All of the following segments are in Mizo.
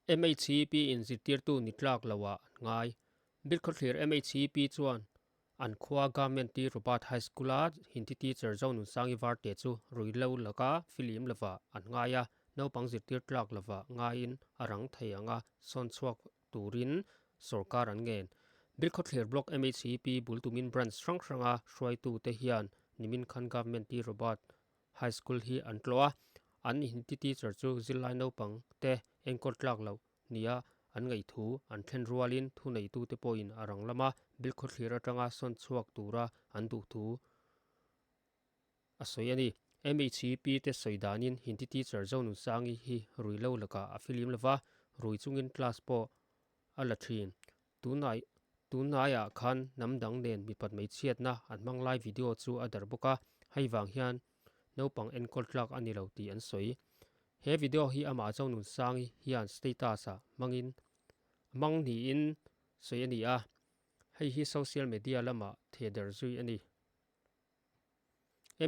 MHCP in zirtirtu ni tlak loah an ngai. Bilkhawthlir MHCP chuan an khua Government T Robert High School a Hindi teacher Zonunsangi Varte chu ruihlo laka filim lovah an ngai a, naupang zirtir tlak lovah ngaiin a rang thei ang a, sawn chhuak turin sorkar an ngen. Bilkhawthlir Block MHCP bul tumin branch hrang hranga hruaitute hian nimin khan Government T Robert High School hi an tlawh a, an Hindi teacher chu zirlai naupang te enkawl tlak loh nia an ngaih thu an thlen rualin thuneitute pawhin a rang lama Bilkhawthlir atanga sawn chhuak tura an duh thu a sawi a ni. MHEP te sawi danin Hindi teacher Zonunsangi hi rui lo lakah a filim lova, rui chungin class pawh a la thin. Tunai tunlaiah khan hnam dang nen mipat hmeichhiatna an hmang lai video chu a darh bawk a, hei vang hian naupang enkawl tlak a ni lo tih an sawi. He video hi amah Zonunsangi hian status ah hmangin hmang niin sawi a ni a, hei hi social media lamah theh der zui a ni.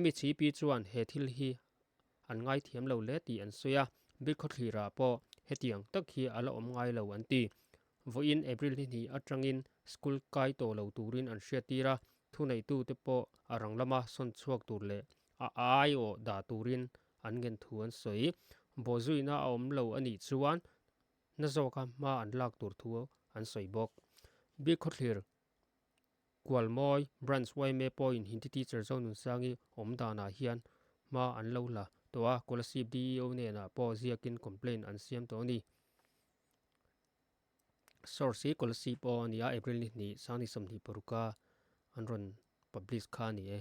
MECP chuan he thil hi an ngaithiam lo hle tih an sawi a, Bilkhawthlirah pawh hetiang tak hi a la awm ngai lo an ti. Vawiin April ni hnih atangin school kai tawh lo turin an hriattir a, thuneitute pawh a rang lama sawn chhuak tur leh a aiawh dah turin an ngen thu an sawi. Bawhzuina a awm lo a nih chuan na zawka hma an lak tur thu an sawi bawk. Bilkhawthlir Kualmawi Branch yma pawhin Hindi Teacher Zonunsangi awm danah hian hma an lo la tawh a, Kolasib DEO hnenah pawh ziakin complaint an siam tawh a ni. Source hi Kolasib aw a ni a, April ni hnih, 2026 a an rawn publish kha a ni e.